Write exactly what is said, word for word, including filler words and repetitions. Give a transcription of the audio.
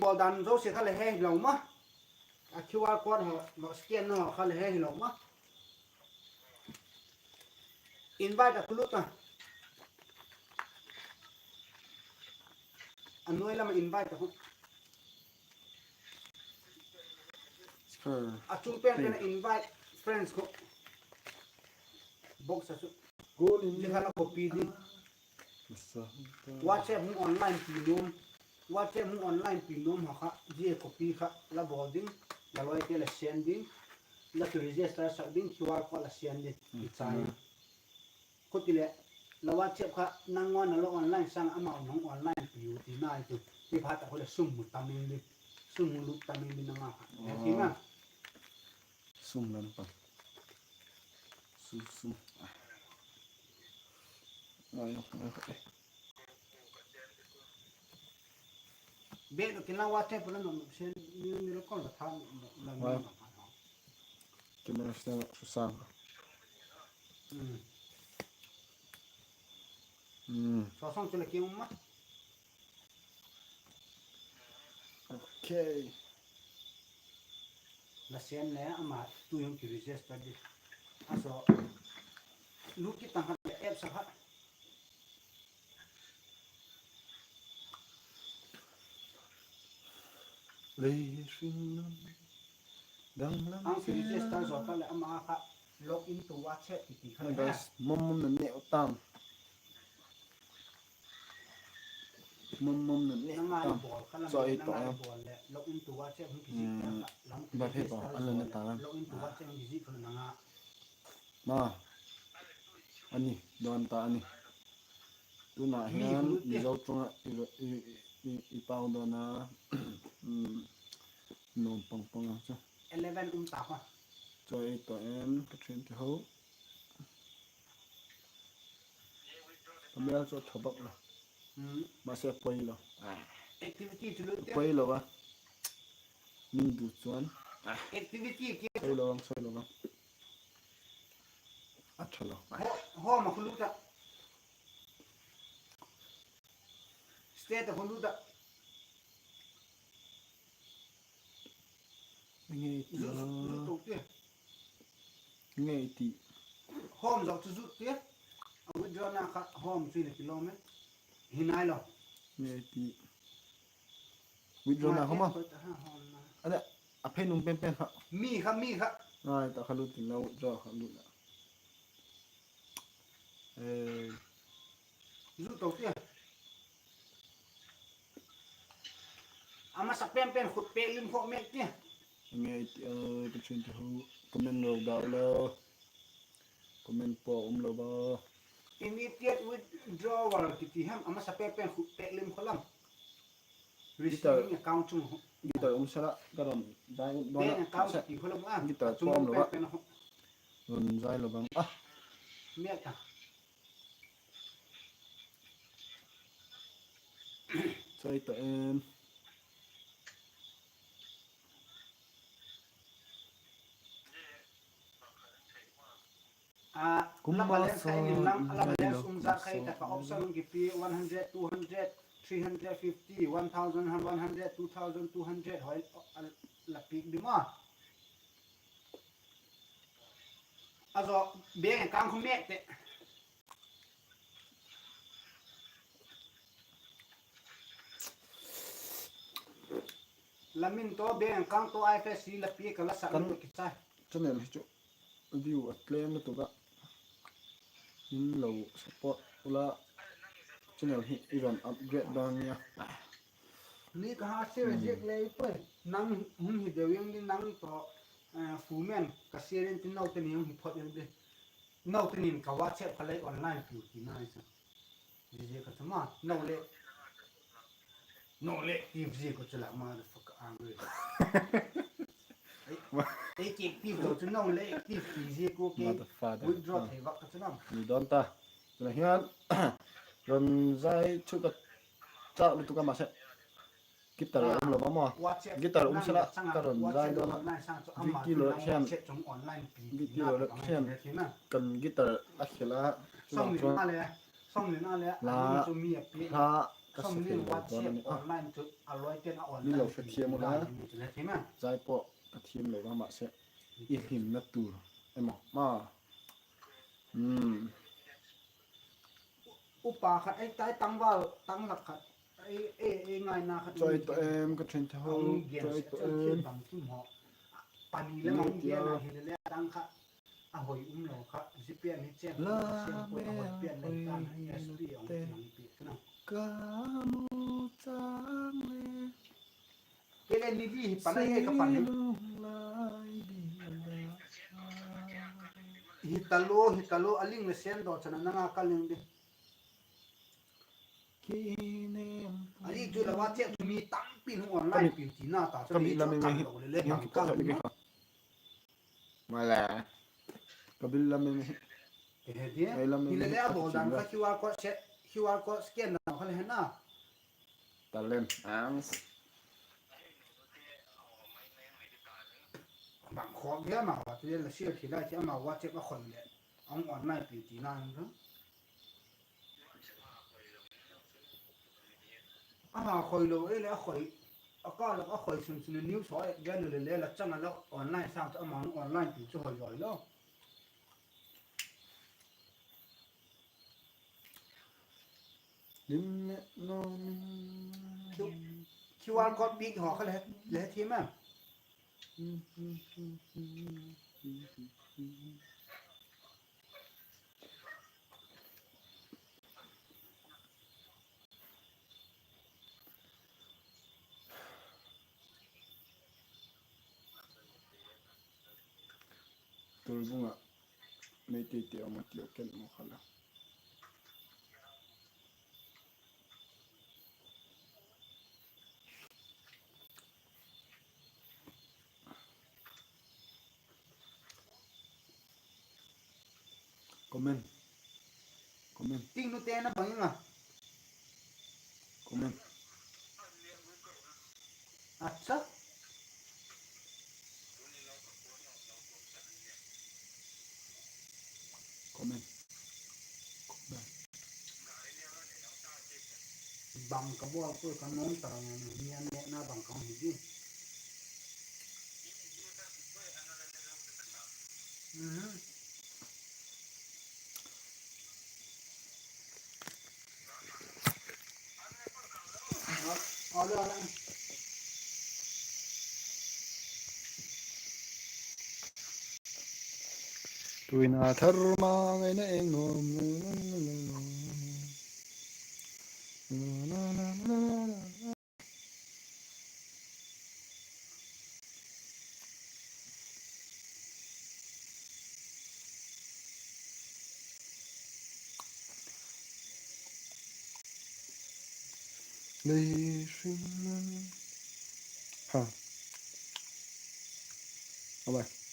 bawl dan zosia kha le he hilo ma. A QR code haw, scan na haw kha le he hilo ma. Invite a khu lut a. A nuai lam a invite a khu. A chung pen pen a invite friends khu. Box a chu. Zia kha la copy ding. WhatsApp hung online pi nuam. WhatsApp hung online pi nuam ha kha, zia copy kha la bawl ding. La loite la send ding. La ki register sak ding, QR code la scan ding. Kichai. Khuti leh, la WhatsApp kha nang ngawn a la online sâng amau nang online pi u tina i chu. Ti phat a khu leh sum mu tam in di. Sum mu lut tam in di nang a kha. He tina. Sum lam pan. Sum, sum. Ngai, ngai, ngai. Bêk lo kin la WhatsApp la nop nop send ni, ni la call la tha la nop nop. Camera stand up sa. Sa song chu la ki um ma. Okay. La send le ama tu hung ki register di. A so. Lu ki tang khat le app sa kha. Lei hring nun dang lam. Ang ki register zo ta le ama kha log in to WhatsApp kiti kha le. Guys, mom mom na neu tam. Mom mom na neu tam. Choi to em. Log in to WhatsApp hung kizik kha lam. Ba phe pa, an la na ta lam. Log in to WhatsApp hung kizik kha le nang a. Ma. Ani, don ta ani. Tuna hian Mizo chunga i, i, i, i pau dona, um, nuam pang pang a chu. Eleven um ta kha. Choi to em, ka ṭhiante ho. Ka mial chu a tha bak lo. Mahse a poi lo. Activity chu lut te. Poi lo a. Min du chuan. Activity ki. Soi lo vang, soi lo vang. A tha lo. Ho, ho ma khu lut a. State a khu lut a. Nge ti. Zut, zut to ti. Nge ti. Home zau chu zut ti. A withdraw na kha home chu le kilom e. Hi nai lo. Nge ti. Withdraw na home a. Ana, a phei nung pen pen kha. Mi kha, mi kha. Ngai ta kha lut in la withdraw kha lut la. Eh. Zut to ti. A masa pen pen khut pek lim kho mek ti. Nge ti, eh, ka chin ti ho comment lo dau lo. Comment po um lo ba. Immediate withdrawal kiti hem a masa pen pen khut pek lim kho lam. Receiving account chung ho. Guitar um sala ka ron zai um dona. Bank account kiti kho lam a. Guitar po um lo ba. Ron zai lo bang a. Mek ta. Chai ta em. A, kum la balance kha in lam, la balance um zat kha i tak a option um kipi one hundred, two hundred, three hundred fifty, one thousand, one hundred, two thousand, two hundred hoi, a, la piak ding a. A zo, bank account khu mek te. La min to, bank account to, I F S C la piak a la sak kan kichai. Channel hi chu view a tlem lutuk a. In lo support ula channel hi i ron upgrade dan nia. Ni ka ha share ziak lei poi. Nang hung hi deu ing di nang to, eh, fu men ka share in ti nau te ni hung hi phot ing di. Nau te nin ka WhatsApp ka lei online piu ti nai sa. Zia ka chu ma, nau le. Nau le, ti zia ka chu la ma the fuck ang re. Ei, ei, ki pi zo chu nau le, ti zia ko ke. Withdraw thei vak ka chu lam. Ni don ta. Chuna hian, ron zai chu ka chak lutuk a ma se. Guitar a um lo ba maw? Guitar um sala ka ron zai dawn a. Vicky lo hian, Vicky lo hian kan guitar a khel a, chuan la, la ka sa thei lo dan a ni a. Ni lo sa thiam u la. Zai pawh ka thiam lo a, mahse, i hlimna tur emaw ma. Upa khat ei tai, tangval, tangval khat, ei, ei, ei ngaina khat, choi tawh em ka ṭhen tho, choi tawh em. Pani le mang gen a hile le a dang kha a hoi um lo kha, zia pen hi chêng la, a hoi pen le tan S P ang ti ang pi na. Ka mu chang le. Kei le ni li hi pan a, e ka pan hi. Hi talo, hi talo, a link le send daw chan a nang a ka link di. A link chu la WhatsApp chu mi tampi nu online piu tina ta chu mi chu a tam lo le le bang ka. Mala. Ka bil lam em. Ka he dia. Ai lam em. Hi le le a bawl dan kha Q R code se, Q R code scan dan kha le he na. Talent ang. Bang khawk dia ma wa tu la sia khi lai ti ama WhatsApp a khoi le. Ang online pi ti na ang. Ama khoi lo e le a khoi. A ka lo a khoi sun sun news ho e gen le le la chang a la online sang chu ama online pi chu hoi hoi lo. Lim le no min. Q-, QR code piak haw kha le, le thiam a. Turbung ah Meitei te a um a ti a ken mu kha la. Comment. Comment. Ting nu te na bang ing a. Comment. Acha. Comment. Comment. Bang ka bawl pui ka nuam ta ngen ni an ne na bang ka hi di. Mhm. Tuin a thar ma ngai na eng om. Lei hring ha. Abai.